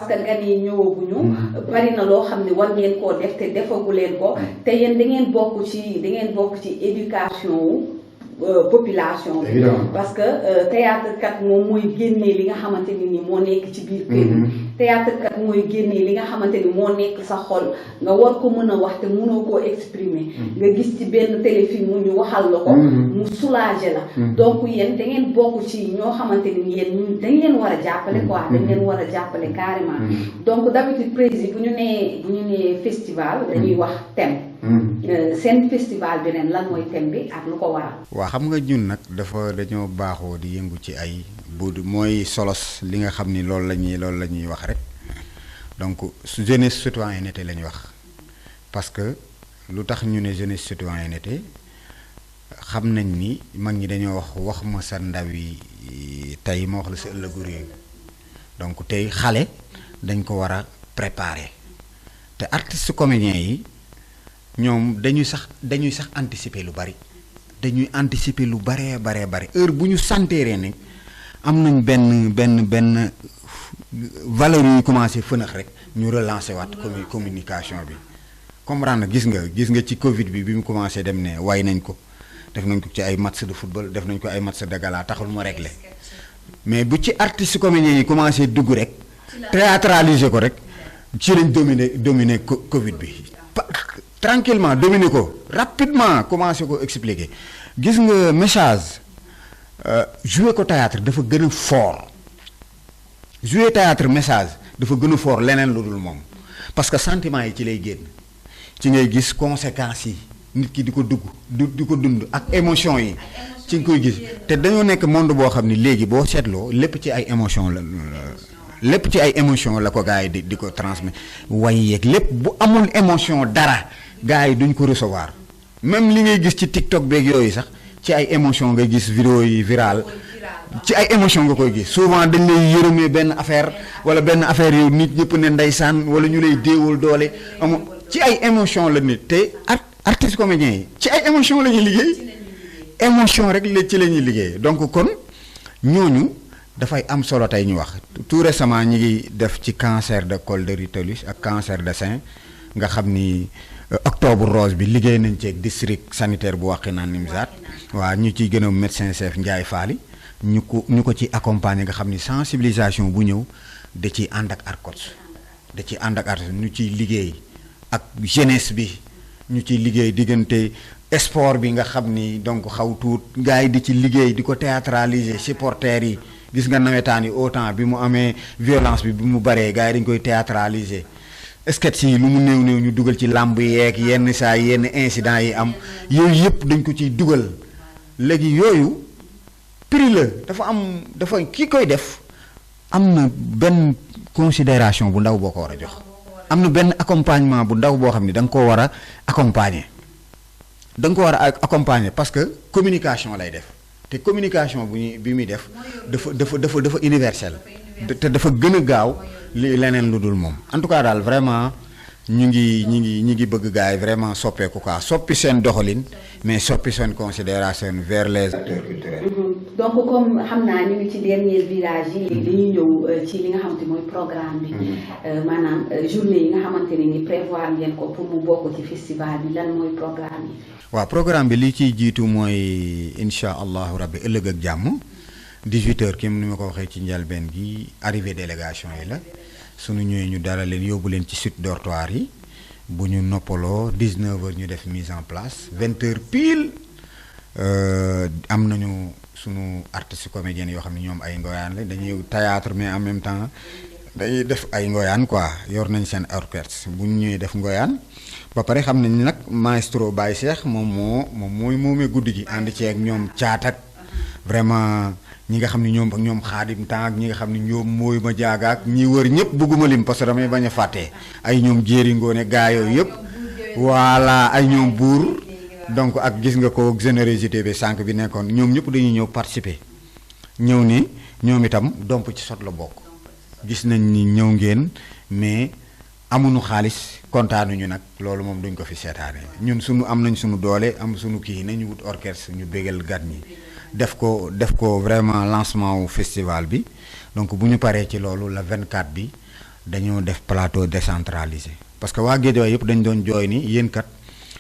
que gan yi ñëwaguñu bari na loo xam ne war ngeen koo def te defagu leen ko te yéen da ngeen bokk ci éducation population bi parce que théâtre kat moom mooy génnee li nga xamante ni moo nekk ci biir kër théâtre kat mooy génnee li nga xamante ni moo nekk sa xol nga war ko mën a wax te mënoo koo exprimer nga gis ci benn téléfilm ñu waxal la ko mu soulager la donc yéen da ngeen bokk ci ñoo xamante ni yéen dañ leen war a jàppale quoi dañ leen war a jàppale carrément donc d'habitude président bu ñu nee festival dañuy wax thème seen festival bi ren lan mooy thème bi ak lu ko waral. waa xam nga ñun nag dañoo baaxoo di yëngu ci ay mooy solos li nga xam ni loolu la ñuy wax rek donc jeunesse citoyenneté la ñuy wax parce que lu tax ñu ne jeunesse citoyenneté xam nañ ni mag ñi dañoo wax ma sa ndaw yi tey ma wax la sa ëllëgu réew donc tey xale dañ ko war a préparer te artistes comédiens yi. ñoom dañuy sax anticiper lu bari heure bu ñu senteeree ne am nañ benn valeur yu commencé fënax rek ñu relancer waat communication bi comprendre gis nga ci Covid bi mu commencé dem ne way nañ ko def nañ ko ci ay match de football def nañ ko ay match de gala taxul mu régler mais bu ci artiste comédien yi commencé dugg rek théâtraliser ko rek ci lañ dominer Covid bi tranquillement dominer ko rapidement commencé ko expliquer gis nga message jouer ko théâtre dafa gën a fort jouer théâtre message dafa gën a fort leneen lu dul moom parce que sentiment yi ci lay génn ci ngay gis conséquences yi nit ki di ko dund ak émotion yi ci nga koy gis te dañoo nekk monde boo xam ni léegi boo seetloo lépp ci ay émotion la ko gars yi di ko transmettre way yeeg lépp bu amul émotion dara gars yi duñ ko recevoir même li ngay gis ci TikTok beeg yooyu sax ci ay émotion nga gis vidéo yi viral ci ay émotion nga koy gis souvent dañ lay yërëmee benn affaire wala benn affaire yow nit ñëpp ne ndeysaan wala ñu lay déewal doole ci ay émotion la nit te artiste comédien yi ci ay émotion la ñuy liggéey émotion rek ci la ñuy liggéey donc kon ñooñu dafay am solo tey ñu wax tout récemment ñi ngi def ci cancer de col de l'utérus ak cancer de sein nga xam ni octobre rose bi liggéey nañ ci district sanitaire bu Wakhinane Nimzatt waaw ñu ciy gën a médecin chef Ndiaye Faly ñu ko ci accompagner nga xam ni sensibilisation bu ñëw da ciy ànd ak ARCOS ñu ciy liggéey ak jeunesse bi ñu ciy liggéey diggante sport bi nga xam ni donc xaw tuut gars yi di ci liggéey di ko théâtraliser supporters yi gis nga nawetaan yi autant bi mu amee violence bi mu baree gars yi dañ koy théâtraliser sketch yi lu mu néew ñu dugal ci làmb yeeg yenn incidents yi am yooyu yëpp dañ ko ciy dugal léegi yooyu prix la dafa ki koy def am na benn considération bu ndaw boo ko war a jox am na benn accompagnement bu ndaw boo xam ni da nga koo war a accompagner parce que communication lay def te communication bi muy def dafa universel te dafa gën a gaaw li leneen lu dul moom en tout cas daal vraiment ñi ngi bëgg gars yi vraiment soppeeku quoi soppi seen doxalin mais soppi seen considération vers les acteurs culturels. donc comme xam naa ñu ngi ci dernier village yi léegi dañuy ñëw ci li nga xamante mooy programme bi maanaam journée yi nga xamante ne ni prévoir ngeen ko pour mu bokk ci festival bi lan mooy programme yi. waaw programme bi li ciy jiitu mooy incha allahu rabbi ëllëg ak jàmm 18h kim ni ma ko waxee ci njëlbeen gi arrivée délégation yi la suñu ñëwee ñu dalal leen yóbbu leen ci suite dortoir yi bu ñu noppaloo 19h ñu def mise en place 20h pile am nañu sunu artistes comédiens yoo xam ne ñoom ay ngoyaan la dañuy théâtre mais en même temps dañuy def ay ngoyaan quoi yor nañ seen orchestre bu ñu ñëwee def ngoyaan ba pare xam nañ nag maestro Baye Cheikh moom mooy moomee guddi gi ànd ci ak ñoom caat ak vraiment ñi nga xam ne ñoom xaadim temps ñi nga xam ne ñoom mooy ma jaagaak ñi wër ñëpp bëgguma lim parce que damay bañ a fàtte ay ñoom jéeri ngoone gaa yooyu yëpp voilà ay ñoom buur donc ak gis nga ko générosité bi sànq bi nekkoon ñoom ñëpp dañuy ñëw participer ñëw ni ñoom itam domp ci sot la bokk gis nañ ni ñëw ngeen mais amuñu xaalis kontaanuñu nag loolu moom duñ ko fi seetaane ñun am nañ suñu doole am suñu kii nañu wut orchestre ñu bégal gan ñi def ko vraiment lancement wu festival bi donc bu ñu paree ci loolu la 24 bi dañoo def plateau décentralisé parce que waa Guédiawaye yëpp dañ doon jooy ni yéen kat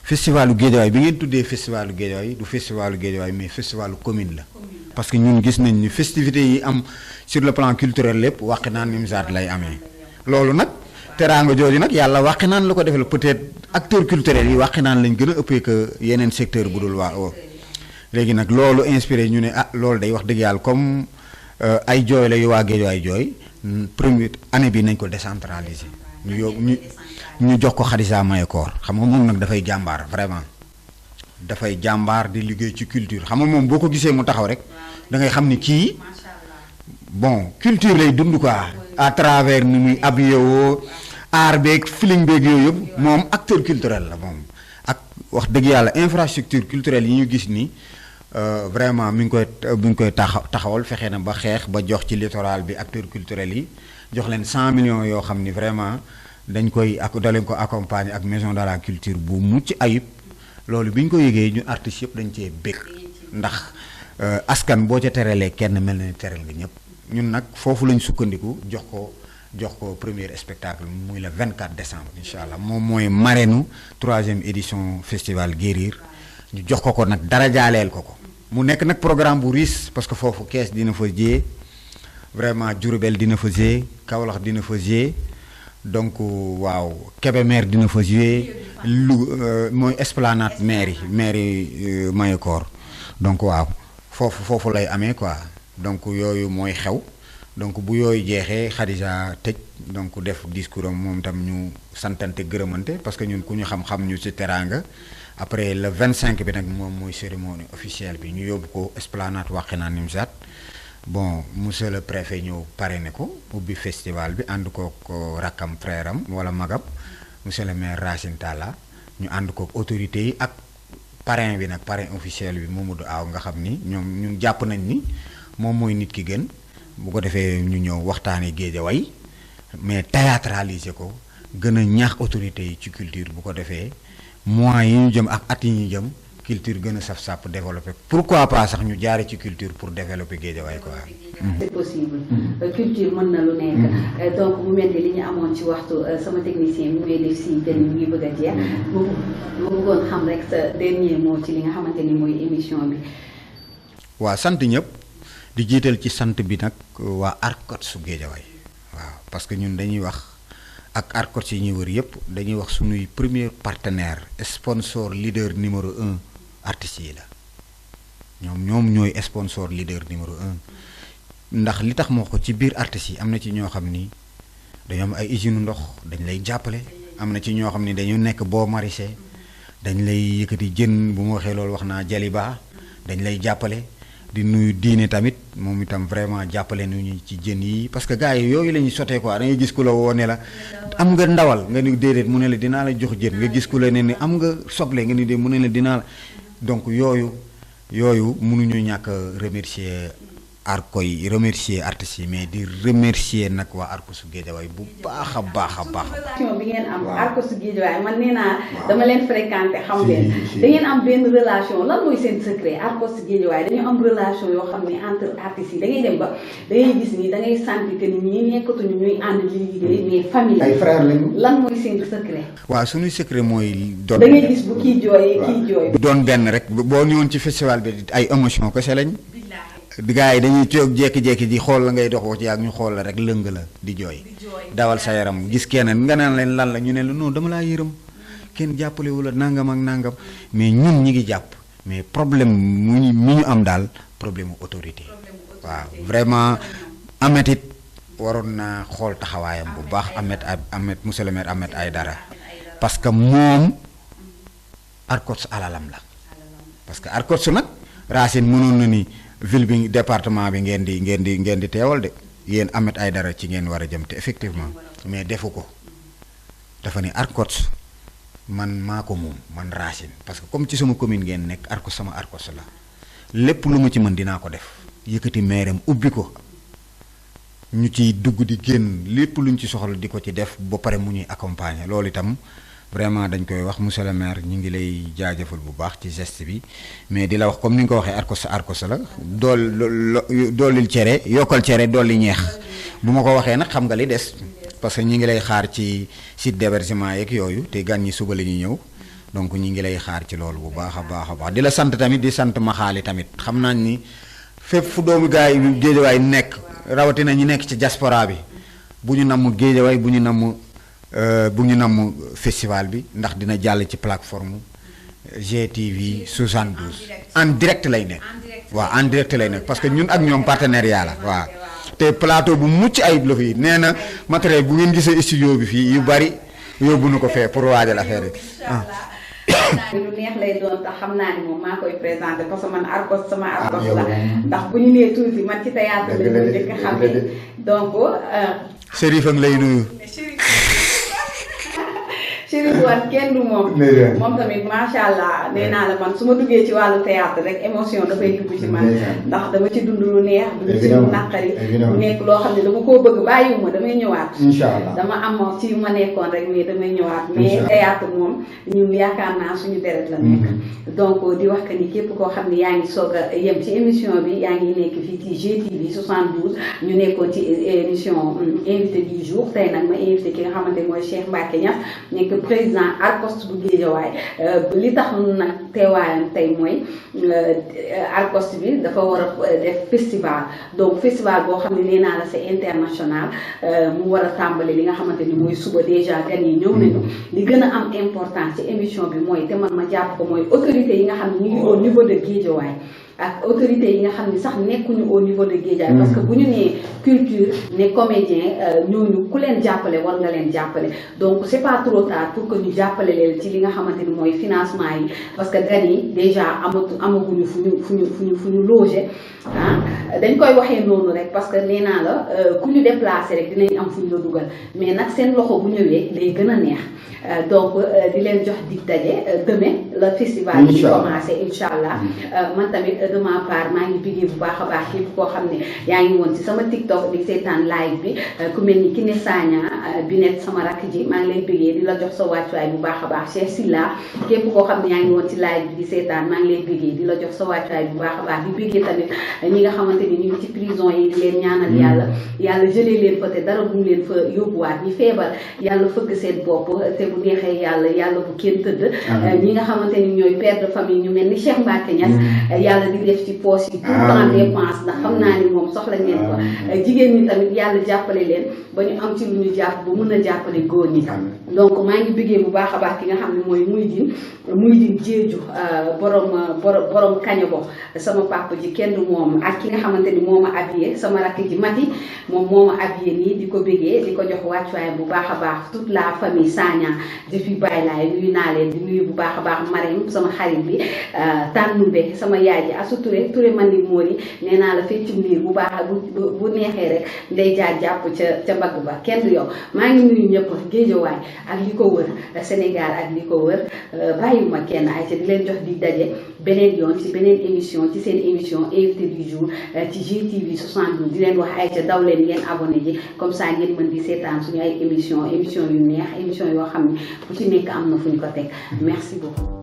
festivalu Guédiawaye bi ngeen tuddee festivalu Guédiawaye du festivalu Guédiawaye mais festivalu commune la parce que ñun gis nañ ni festivités yi am sur le plan culturel lépp Wakhinane Nimzatt lay amee loolu nag teraanga jooju nag yàlla wàqi naan la ko defal peut-être acteurs culturels yi wàqi naan lañ gën a ëppee que yeneen secteur bu dul waa léegi nag loolu inspiré ñu ne loolu day wax dëgg yàlla comme ay jooy la yu waa Guédiawaye jooy première année bi nañ ko décentraliser ñu jox ko Khadija Mahécor xam nga moom nag dafay jàmbaar vraiment dafay jàmbaar di liggéey ci culture xam nga moom boo ko gisee mu taxaw rek da ngay xam ni kii bon culture lay dund quoi à travers ni muy habillé woo art beeg feeling beeg yooyu yëpp moom acteur culturel la moom ak wax dëgg yàlla infrastructure culturelle yi ñu gis ni vraiment mi ngi koy taxawal fexe na ba xeex ba jox ci littoral bi acteurs culturels yi jox leen 100 millions yoo xam ni vraiment dañ ko accompagner ak maison de la culture bu mucc ayib loolu bi ñu ko yëgee ñun artistes yëpp dañ cee bëgg ndax askan boo ca terelee kenn mel na ni tereel nga ñëpp ñun nag foofu lañ sukkandiku jox ko premier spectacle muy le 24 décembre incha allah moom mooy marraine 3e édition festival Guérir ñu jox ko nag dara jaaleel ko mu nekk nag programme bu riche parce que foofu Kees dina fa jee vraiment Diourbel dina fa jee Kaolack dina fa jee donc waaw Kébémer dina fa jouer mooy esplanade mairie Mahécor donc waaw foofu lay amee quoi donc yooyu mooy xew donc bu yooyu jeexee Khadija tëj donc def discours am moom tam ñu santante gërëmante parce que ñun ku ñu xam-xam ñu ci teraanga après le 25 bi nag moom mooy cérémonie officielle bi ñu yóbbu ko esplanade Wakhinane Nimzatt bon monsieur le préfet ñëw parrainé ko ubbi festival bi ànd ko rakkam frère am wala magam monsieur le maire Racine Talla ñu ànd ko autorités yi ak parrain bi nag parrain officiel bi Mamadou Aw nga xam ni ñun jàpp nañ ni moom mooy nit ki gën bu ko defee ñu ñëw waxtaanee Guédiawaye mais théâtraliser ko gën a ñaax autorités yi ci culture bu ko defee mois yi ñu jëm ak at yi ñu jëm culture gën a saf-sàpp développer pourquoi pas sax ñu jaare ci culture pour développer Guédiawaye quoi. c'est possible. culture mën na lu nekk. donc mu mel ni li ñu amoon ci waxtu sama technicien bi may def si te mu ngi bëgg a jeex. mu bëggoon xam rek sa dernier mot ci li nga xamante ni mooy émission bi. waa sant ñëpp di jiital ci sant bi nag waa ARCOT su Guédiawaye waaw parce que ñun dañuy wax ak ARCOT yi ñuy wër yëpp dañuy wax suñuy premier partenaire sponsor leader numéro 1 artistes yi la ñoom ñooy sponsor leader numéro 1 ndax li tax moo ko ci biir artistes yi am na ci ñoo xam ni dañoo am ay usine ndox dañ lay jàppale am na ci ñoo xam ni dañu nekk boo maraîcher dañ lay yëkkati jën bu ma waxee loolu wax naa Jaliba dañ lay jàppale di nuyu diine tamit moom itam vraiment jàppale nañu ci jën yi parce que gars yi yooyu la ñuy sotee quoi da ngay gis ku la woo ne la am nga ndawal nga ni déedéet mu ne la dinaa la jox jën nga gis ku la ne ni am nga soble nga ni dee mu ne la dinaa la donc yooyu mënuñu ñàkk a remercier ARCOT yi remercier artistes yi mais di remercier nag waa ARCOT su Guédiawaye bu baax a baax a baax. relation bi ngeen am ARCOT su Guédiawaye man nee naa dama leen fréquenté xam leen da ngeen am benn relation lan mooy seen secret ARCOT su Guédiawaye dañu am relation yoo xam ne entre artistes yi da ngay dem ba da ngay gis ni da ngay sentir que ni ñii nekkatuñu ñuy ànd li liggéey mais famille ay frères lañu. lan mooy seen secret. waaw suñuy secret mooy. da ngay gis bu kii jooyee kii jooy. doon benn rek boo ñëwoon ci festival bi ay émotion kese lañ. gars yi dañuy toog jékki-jékki di xool la ngay doxoo ci ak ñu xool la rek lëng la di jooy dawal sa yaram gis keneen nga naan leen lan la ñu ne la non dama laa yërëm kenn jàppalewu la nangam ak nangam mais ñun ñi ngi jàpp mais problème mi ñu am daal problème autorité waaw vraiment Amet it waroon naa xool taxawaayam bu baax Amet monsieur le maire Ahmed Aïdara parce que moom ARCOT alalam la parce que ARCOT su nag Racine mënoon na ni ville bi département bi ngeen di teewal de yéen Ahmed Aïdara ci ngeen war a jëm te effectivement mais defu ko dafa ne ARCOT man maa ko moom man Racine parce que comme ci sama commune ngeen nekk ARCOT sama ARCOT la lépp lu ma ci mën dinaa ko def yëkkati maireem ubbi ko ñu ciy dugg di génn lépp luñ ci soxla di ko ci def ba pare mu ñuy accompagner loolu itam vraiment dañ koy wax monsieur le maire ñu ngi lay jaajëfal bu baax ci geste bi mais di la wax comme ni nga ko waxee ARCOT la doolil cere yokkal cere dolli ñeex bu ma ko waxee nag xam nga li des parce que ñi ngi lay xaar ci site d'hébergement yeeg yooyu te gan ñi suba la ñuy ñëw donc ñi ngi lay xaar ci loolu bu baax a baax a baax di la sant tamit di sant Maxaali tamit xam naa ni fépp fu doomu gars yi Guédiawaye nekk rawatina ñi nekk ci diaspora bi bu ñu namm Guédiawaye bu ñu namm festival bi ndax dina jàll ci plateforme GTV 72 en direct lay nekk waaw en direct lay nekk parce que ñun ak ñoom partenariat la waaw te plateau bu mucc ayib la fii nee na matériel bu ngeen gisee studio bi fii yu bari yóbbu na ko fee pour waajal affaire yi lu neex lay doon tax xam naa ni moom maa koy présenté parce que man Arcos sama Arcos la ndax bu ñu nee tuuti man ci théâtre lañ ko njëkk xam ne donc Chérif a ngi lay nuyu Chérif Wane kenn du moom tamit macha allah nee naa la man su ma duggee ci wàllu théâtre rek émotion dafay dugg ci man ndax dama ci dund lu neex dund ci lu naqari bu nekk loo xam ne dama koo bëgg bàyyiwuma damay ñëwaat dama am ci ma nekkoon rek mais damay ñëwaat mais théâtre moom ñun yaakaar naa suñu deret la nekk donc di wax que ni képp koo xam ne yaa ngi soog a yem ci émission bi yaa ngi nekk fii ci GTV 72 ñu nekkoon ci émission invité du jour tey nag ma invité ki nga xamante mooy Cheikh Mbacké Niass nekk président Arcos bu Guédiawaye li tax nag teewaayam tey mooy Arcos bi dafa war a def festival donc festival boo xam ne nee naa la c'est international mu war a tàmbali li nga xamante ni mooy suba déjà gan yi ñëw nañu li gën a am importance ci émission bi mooy te man ma jàpp ko mooy autorités yi nga xam ne ñu ngi au niveau de Guédiawaye ak autorités yi nga xam ne sax nekkuñu au niveau de Guédiawaye parce que bu ñu nee culture ne comédien ñooñu ku leen jàppale war nga leen jàppale donc c'est pas trop tard pour que ñu jàppale leen ci li nga xamante ni mooy financement yi parce que gan yi déjà amaguñu fu ñu loger dañ koy waxee noonu rek parce que nee naa la ku ñu déplacé rek dinañ am fu ñu la dugal mais nag seen loxo bu ñëwee day gën a neex donc di leen jox dig daje demain le festival bi commencé incha allah man tamit de ma part maa ngi bigee bu baax a baax képp koo xam ne yaa ngi woon ci sama TikTok di seetaan live bi ku mel ni Kiné Sagna bi nekk sama rakk ji maa ngi lay bigee di la jox sa wàccuwaay bu baax a baax Cheikh Silla képp koo xam ne yaa ngi woon ci live bi di seetaan maa ngi lay bigee di la jox sa wàccuwaay bu baax a baax di bigee tamit ñi nga xamante ni ñu ngi ci prison yi di leen ñaanal yàlla jëlee leen fa te dara bu mu leen fa yóbbuwaat ñi feebar yàlla fëgg seen bopp te bu neexee yàlla bu kenn tëdd ñi nga xamante ni ñooy père de famille ñu mel ni Cheikh Mbacké Niass yàlla di def ci poche yi tout le temps dépense ndax xam naa ni moom soxla ngeen ko jigéen ñi tamit yàlla jàppale leen ba ñu am ci lu ñu jàpp ba mën a jàppale góor ñi donc maa ngi bëggee bu baax a baax ki nga xam ne mooy muy din jeeju borom kañabo sama papa ji kenn du moom ak ki nga xamante ni moo ma habillé sama rakk ji Mati moom moo ma habillé nii di ko bëggee di ko jox wàccuwaay bu baax a baax toute la famille Sagna depuis Baye Laye nuyu naa leen di nuyu bu baax a baax Marème sama xarit bi Tànnumbe sama yaay ji Asu Touré man ni moo ni nee naa la feccum liir bu baax bu neexee rek ndey jàpp ca mbagg ba kenn du yow maa ngi nuyu ñëpp Guédiawaye ak li ko wër Sénégal ak li ko wër bàyyiwuma kenn ay ca di leen jox di daje beneen yoon ci beneen émission ci seen émission invité du jour ci GTV 72 di leen wax ay ca daw leen ngeen abonné ji comme ça ngeen mën di seetaan suñu ay émission yu neex émission yoo xam ne bu ci nekk am na fu ñu ko teg merci beaucoup.